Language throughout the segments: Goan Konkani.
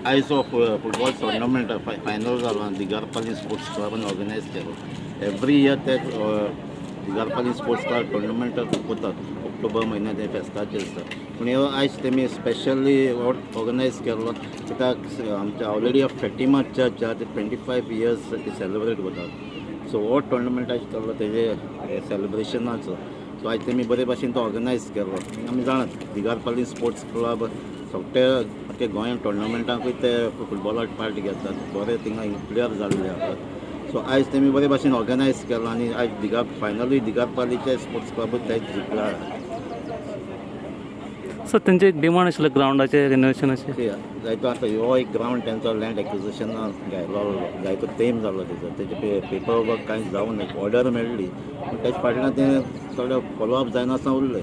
आयज हो फुटबॉल टुर्नामेंट फायनल जालो दिगारपाली स्पोर्ट्स क्लबान ऑर्गनायज केलो. एवरी इयर ते दिगारपाली स्पोर्ट्स क्लब टुर्नामेंट करतात. ऑक्टोबर म्हयन्यात ते फेस्ताचेर आसता, पूण ह्यो आयज तेमी स्पेशली ऑर्गनायज केल्लो कित्याक आमच्या ऑलरेडी फेटिमा चर्च आहा ते 25 इयर्स ते सेलिब्रेट करतात. सो हो टुर्नामेंट आयज चल्लो तेजे सेलिब्रेशनाचो. सो आयज तेमी बरे भाशेन तो ऑर्गनायज केलो. आमी जाणात, दिगारपाली स्पोर्ट्स क्लब सगळे आख्खे गोंयांत टुर्नामेंटाकूय ते फुटबॉलाक पार्ट घेतात. बरे थिंगा प्लेयर जाल्ले आसात. सो आयज तेमी बरे भाशेन ऑर्गनायज केलां आनी आयज दिगार फायनलूय दिगारपालीचे स्पोर्ट्स क्लब ते जिखला. सर, तेंचे एक डिमांड आशिल्लें ग्रावंडाचें रिनोवेशनाचें. ते जायतो आतां हो एक ग्रावंड तेंचो लँड एक्विजिशनान घायलो, जायतो तेम जालो तेजो. तेजे पेपर वर्क कांय जावं ना. ऑर्डर मेळ्ळी, पूण तेजे फाटल्यान तें थोडे फॉलोअप जायनासतना उरलें.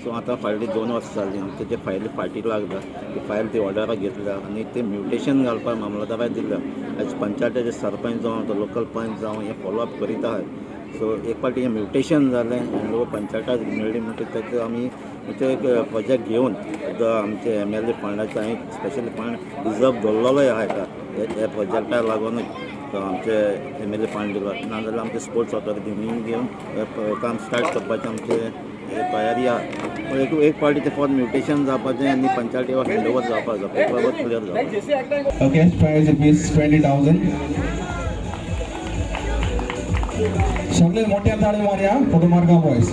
सो आतां फाटलीं 2 वर्सां जालीं आमचे ते फायली फाटीं लागला. ती फायल ती ऑर्डराक घेतल्या आनी ते म्युटेशन घालपाक मामलदाराक दिल्या. आयज पंचायतीचे सरपंच जावं, तो लोकल पंच जावं, हें फॉलोअप करीत आहात. सो एक फावटी हें म्युटेशन जालें आनी लोक पंचायताक मेळ्ळी म्हणटकीर तेजे आमी म्हणजे एक प्रोजेक्ट घेवन आतां आमचे एमएलए फंडाचो हांवें स्पेशली फंड रिजर्व दवरलेलोय आहा. एका ह्या प्रोजेक्टाक लागूनच तो आमचे एमएलए फंड दिलो, नाजाल्यार आमचे स्पोर्ट्स ऑथॉरिटी घेवन हें काम स्टार्ट करपाचें आमचे तयारी आहा. पूण एक एक फावटी तें फॉर म्युटेशन जावपाचें आनी पंचायती हँड ओवर जावपाक जाय, पेपर वर्क क्लियर जावपाक. Okay, prize ₹20,000. सगळे मोठ्यान ताळी मारया for the Margao boys.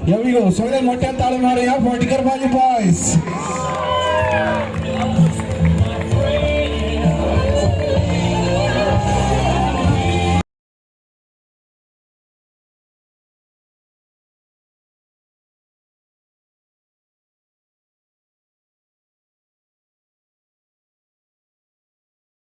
Here we go. सगळे मोठ्यान ताळी मारया for Digarpali boys.